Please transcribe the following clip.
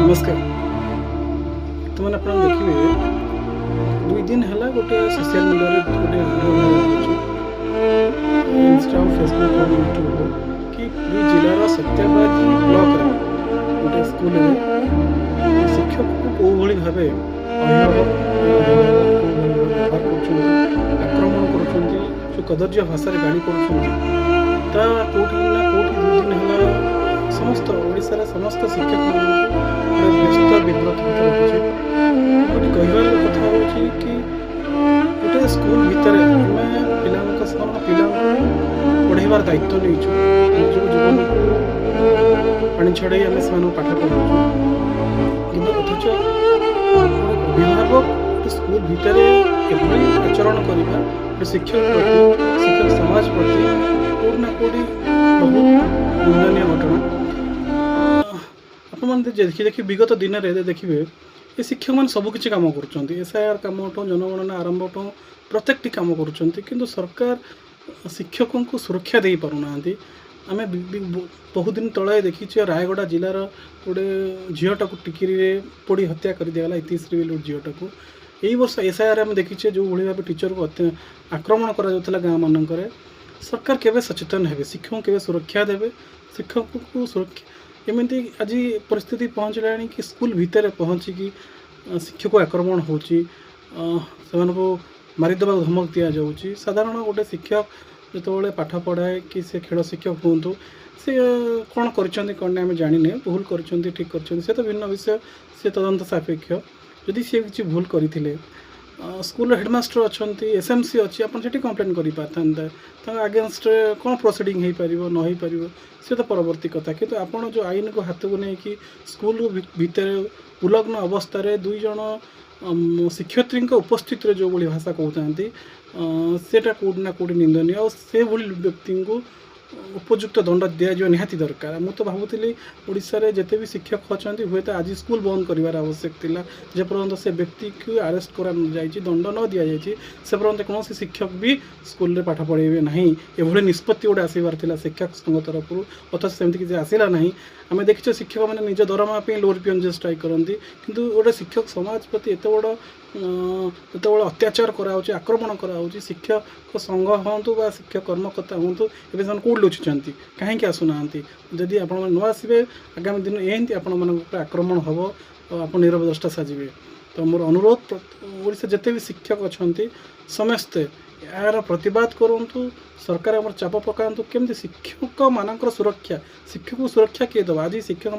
ନମସ୍କାର। ବର୍ତ୍ତମାନ ଆପଣ ଦେଖିବେ, 2 ଦିନ ହେଲା ଗୋଟେ ସୋସିଆଲ ମିଡ଼ିଆରେ ଗୋଟେ ଭିଡ଼ିଓ ଭାଇରାଲ ହେଉଛି, ଇନଷ୍ଟା ହଉ, ଫେସବୁକ୍ ହଉ, ୟୁଟ୍ୟୁବ୍ ହଉ, କି ପୁରୀ ଜିଲ୍ଲାର ସତ୍ୟବାଦୀ ବ୍ଲକରେ ଗୋଟେ ସ୍କୁଲରେ ଶିକ୍ଷକକୁ କେଉଁଭଳି ଭାବେ ଅଭିଭାବକ କେଉଁଭଳି ଭାବେ ବ୍ୟବହାର କରୁଛନ୍ତି, ଆକ୍ରମଣ କରୁଛନ୍ତି, ଯେଉଁ କଦର୍ଯ୍ୟ ଭାଷାରେ ଗାଳି କରୁଛନ୍ତି, ତା କେଉଁଠି ନା କେଉଁଠି 2 ଦିନ ହେଲା ସମସ୍ତ ଓଡ଼ିଶାର ସମସ୍ତ ଶିକ୍ଷକମାନଙ୍କୁ ଗୋଟେ ବ୍ୟସ୍ତ ବିବ୍ରତ ଭିତରେ ରଖୁଛି। ଏଠି କହିବାର କଥା ହେଉଛି କି ଗୋଟେ ସ୍କୁଲ ଭିତରେ ଆମେ ପିଲାଙ୍କ ସହ ପିଲାଙ୍କୁ ପଢ଼େଇବାର ଦାୟିତ୍ୱ ନେଇଛୁ। ନିଜକୁ ଜୀବନକୁ ପାଣି ଛଡ଼େଇ ଆମେ ସେମାନଙ୍କୁ ପାଠ ପଢ଼ାଉଛୁ। କିନ୍ତୁ ଅଥଚ ଗୋଟେ ଅଭିଭାବକ ଗୋଟେ ସ୍କୁଲ ଭିତରେ ଏଭଳି ଆଚରଣ କରିବା ଗୋଟେ ଶିକ୍ଷକ ପ୍ରତି, ଶିକ୍ଷକ ସମାଜ ପ୍ରତି କେଉଁଠି ନା କେଉଁଠି ବହୁତ ନିନ୍ଦନୀୟ ଘଟଣା। ଆପଣମାନେ ଦେଖି ଦେଖି ବିଗତ ଦିନରେ ଦେଖିବେ, ଏ ଶିକ୍ଷକମାନେ ସବୁ କିଛି କାମ କରୁଛନ୍ତି। ଏସ୍ଆଇଆର୍ କାମଠୁ, ଜନଗଣନା ଆରମ୍ଭଠୁ ପ୍ରତ୍ୟେକଟି କାମ କରୁଛନ୍ତି। କିନ୍ତୁ ସରକାର ଶିକ୍ଷକଙ୍କୁ ସୁରକ୍ଷା ଦେଇପାରୁନାହାନ୍ତି। ଆମେ ବହୁତ ଦିନ ତଳେ ଦେଖିଛେ, ରାୟଗଡ଼ା ଜିଲ୍ଲାର ଗୋଟେ ଝିଅଟାକୁ ଟିକିରିରେ ପୋଡ଼ି ହତ୍ୟା କରିଦିଆଗଲା, ଇତିଶ୍ରୀ ବୋଲି ଗୋଟେ ଝିଅଟାକୁ। ଏଇ ବର୍ଷ ଏସ୍ଆଇଆର୍ ଆମେ ଦେଖିଛେ, ଯେଉଁଭଳି ଭାବେ ଟିଚରକୁ ଆକ୍ରମଣ କରାଯାଉଥିଲା ଗାଁମାନଙ୍କରେ। ସରକାର କେବେ ସଚେତନ ହେବେ? ଶିକ୍ଷକଙ୍କୁ କେବେ ସୁରକ୍ଷା ଦେବେ? ଶିକ୍ଷକଙ୍କୁ ସୁରକ୍ଷା ଏମିତି ଆଜି ପରିସ୍ଥିତି ପହଞ୍ଚିଲାଣି କି ସ୍କୁଲ ଭିତରେ ପହଞ୍ଚିକି ଶିକ୍ଷକ ଆକ୍ରମଣ ହେଉଛି, ସେମାନଙ୍କୁ ମାରିଦେବାକୁ ଧମକ ଦିଆଯାଉଛି। ସାଧାରଣ ଗୋଟେ ଶିକ୍ଷକ ଯେତେବେଳେ ପାଠ ପଢ଼ାଏ କି ସେ ଖେଳ ଶିକ୍ଷକ ହୁଅନ୍ତୁ, ସେ କ'ଣ କରିଛନ୍ତି କ'ଣ ନାହିଁ ଆମେ ଜାଣିନେ। ଭୁଲ କରିଛନ୍ତି, ଠିକ୍ କରିଛନ୍ତି, ସେ ତ ଭିନ୍ନ ବିଷୟ, ସେ ତଦନ୍ତ ସାପେକ୍ଷ। ଯଦି ସିଏ କିଛି ଭୁଲ କରିଥିଲେ, ସ୍କୁଲର ହେଡ଼ମାଷ୍ଟର ଅଛନ୍ତି, ଏସ୍ଏମ୍ସି ଅଛି, ଆପଣ ସେଠି କମ୍ପ୍ଲେନ୍ କରିପାରିଥାନ୍ତେ। ତାଙ୍କ ଆଗେନଷ୍ଟରେ କ'ଣ ପ୍ରୋସିଡ଼ିଂ ହେଇପାରିବ ନ ହେଇପାରିବ, ସେ ତ ପରବର୍ତ୍ତୀ କଥା। କିନ୍ତୁ ଆପଣ ଯେଉଁ ଆଇନକୁ ହାତକୁ ନେଇକି ସ୍କୁଲ ଭିତରେ ଉଲଗ୍ନ ଅବସ୍ଥାରେ ଦୁଇ ଜଣ ଶିକ୍ଷୟିତ୍ରୀଙ୍କ ଉପସ୍ଥିତିରେ ଯେଉଁଭଳି ଭାଷା କହୁଥାନ୍ତି, ସେଇଟା କେଉଁଠି ନା କେଉଁଠି ନିନ୍ଦନୀୟ। ଆଉ ସେଭଳି ବ୍ୟକ୍ତିଙ୍କୁ ଉପଯୁକ୍ତ ଦଣ୍ଡ ଦିଆଯିବା ନିହାତି ଦରକାର। ମୁଁ ତ ଭାବୁଥିଲି, ଓଡ଼ିଶାରେ ଯେତେ ବି ଶିକ୍ଷକ ଅଛନ୍ତି, ହୁଏତ ଆଜି ସ୍କୁଲ ବନ୍ଦ କରିବାର ଆବଶ୍ୟକ ଥିଲା। ଯେପର୍ଯ୍ୟନ୍ତ ସେ ବ୍ୟକ୍ତିକୁ ଆରେଷ୍ଟ କରାଯାଇଛି, ଦଣ୍ଡ ନ ଦିଆଯାଇଛି, ସେ ପର୍ଯ୍ୟନ୍ତ କୌଣସି ଶିକ୍ଷକ ବି ସ୍କୁଲରେ ପାଠ ପଢ଼ାଇବେ ନାହିଁ, ଏଭଳି ନିଷ୍ପତ୍ତି ଗୋଟେ ଆସିବାର ଥିଲା ଶିକ୍ଷକ ସଂଘ ତରଫରୁ। ଅଥଚ ସେମିତି କିଛି ଆସିଲା ନାହିଁ। ଆମେ ଦେଖିଛେ, ଶିକ୍ଷକମାନେ ନିଜ ଦରମା ପାଇଁ ଲୋଅର ପିଅନ ଷ୍ଟ୍ରାଇକ୍ କରନ୍ତି। କିନ୍ତୁ ଗୋଟେ ଶିକ୍ଷକ ସମାଜ ପ୍ରତି ଏତେ ବଡ଼ ଯେତେବେଳେ ଅତ୍ୟାଚାର କରାହେଉଛି, ଆକ୍ରମଣ କରାହେଉଛି, ଶିକ୍ଷକ ସଂଘ ହୁଅନ୍ତୁ ବା ଶିକ୍ଷକ କର୍ମକର୍ତ୍ତା ହୁଅନ୍ତୁ, ଏବେ ସେମାନେ କେଉଁଠି ଲୁଚିଛନ୍ତି? କାହିଁକି ଆସୁନାହାନ୍ତି? ଯଦି ଆପଣମାନେ ନ ଆସିବେ, ଆଗାମୀ ଦିନ ଏମିତି ଆପଣମାନଙ୍କ ଉପରେ ଆକ୍ରମଣ ହେବ ଆଉ ଆପଣ ନିରବ ଦ୍ରଷ୍ଟା ସାଜିବେ। ତ ମୋର ଅନୁରୋଧ, ଓଡ଼ିଶା ଯେତେ ବି ଶିକ୍ଷକ ଅଛନ୍ତି, ସମସ୍ତେ ଏହାର ପ୍ରତିବାଦ କରନ୍ତୁ। ସରକାର ଆମର ଚାପ ପକାନ୍ତୁ, କେମିତି ଶିକ୍ଷକମାନଙ୍କର ସୁରକ୍ଷା, ଶିକ୍ଷକକୁ ସୁରକ୍ଷା କିଏ ଦେବ? ଆଜି ଶିକ୍ଷକ